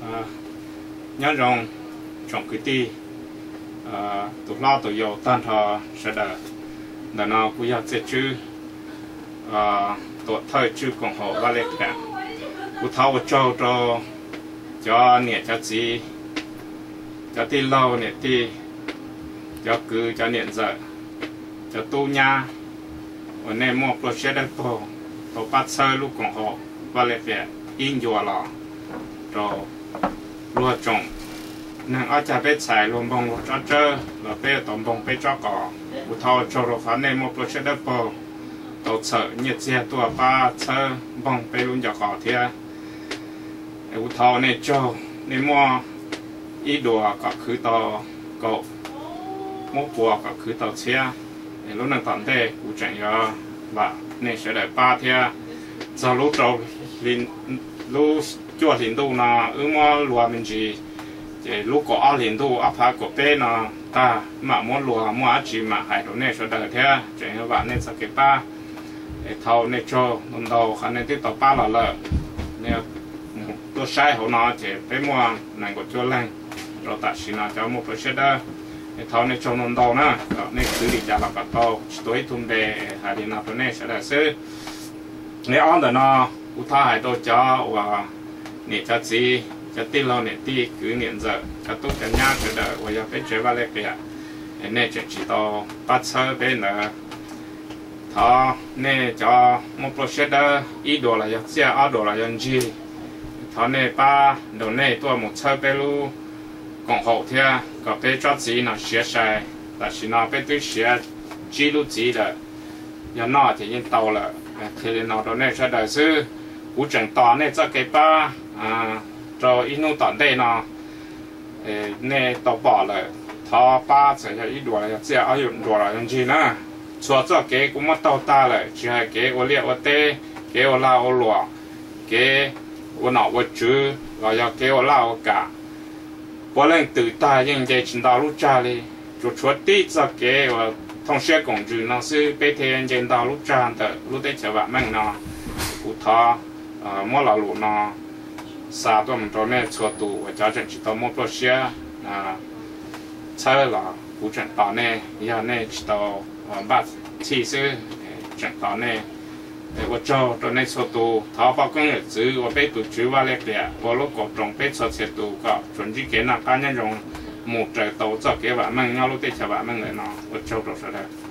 Nyob zoo tsoom kwv tij, tus hlob tus yau tag nrho sawv daws. Ntawm no kuv yog Txiaj Tswb, tuam thawj tswj koom haum Vaj Liaj Qiam. Kuv thov ua tsaug rau cov niam cov txiv, cov tij laug niam tij, cov kwv cov niam ntxawm, cov tub nyab uas nej muaj pluaj siab dawb paug tau pab txhawb lub koom haum Vaj Liaj Qiam ib ncua los rau luag tsoom neeg ob cag peb txhais luag npoog luag tsob tsawb los peb tau npoog peb tsob qos. Kuv thov ua tsaug rau qhov nej muaj pluaj siab dawb paug tau txhawm nyiaj txiag tuaj pab txhawb npoog peb lub ncov qos thiab. Kuv thov nej tsaug, nej muab ib duas kom khwv tau kaum, muab pua kom khwv tau txhiab. Lub neej tom ntej kuv tseem yuav vam nej sawv daws pab thiab. Txog lub rau, lub cuaj hlis ntuj no wb muab luag me ntsis, ces lub kaum ob hlis ntuj ob phav kaum peb no tag mam muab luag, muaj dab tsi mam hais rau nej sawv daws thiab. Tseem yuav vam nej txoj kev pab. Es thov nej tsaug ntau ntau qhov nej twb tau pab los lawm. Nej tuaj saib hauv no ces peb muaj nees nkaum cuaj leeg rau tam sim no cov muaj pluaj siab dawb. Es thov nej tsaug ntau ntau na, kom nej khwv li cas los kom tau, tsis tuav ib tug npe, hais li no rau nej sawv daws xwb. Nqe ob ntawm no, kuv thov hais rau cov uas niam cov txiv, cov tij laug niam tij, kwv niam ntxawm, cov tub cov nyab sawv daws uas yog peb tsev Vaj Liaj Qiam, nej tseem tsis tau pab txhawb peb ntawd, thov nej cov muaj pluaj siab dawb, ib duas los yog txiaj, ob duas los yog ntsig, thov nej pab nrog nej tuaj mus txhawb peb lub koom haum thiab kom peb tsob txiv no siav sai. Tam sim no peb twb siav tsib lub txiv lawm, yog noj ces yeej tau lawm. Qhia li no rau nej sawv daws xwb. Kuv tseem tos nej txoj kev pab rau ib hnub tom ntej no. Nej tau pom lawm, thov pab txawm yog ib duas los yog txiaj, ob duas los yog ntsig na. Txhua txoj kev kuv muab taug tag lawm, tsis hais kev ua liaj ua teb, kev ua lag ua luam, kev ua nom ua tswv los yog kev ua laj ua kam, puav leej twm tag yeej nce tsis nto lub tsag li. Tsuas tshuav tib txoj kev uas thooj siab koom ntsws no xwb peb thiaj nce nto lub tsag ntawm lub teb chaws vam meej no. Kuv thov muab lo lus no xa tuaj mus rau nej txhua tus uas cov tseem tsis tau muaj pluaj siab txhawb los kuv tseem tos nej, yog nej tsis tau npaj txhij xwb, tseem tos nej. Ua tsaug rau nej txhua tus, thov poj koob yawm txwv ua peb tus tswv Vaj Liaj Qiam ua lub koom roos peb txhua txhia tus kom tsuas ntsib kev noj qab nyob zoo mus raws tau txoj kev vam meej nyob lub teb chaws vam meej lawm no. Ua tsaug rau sawv daws.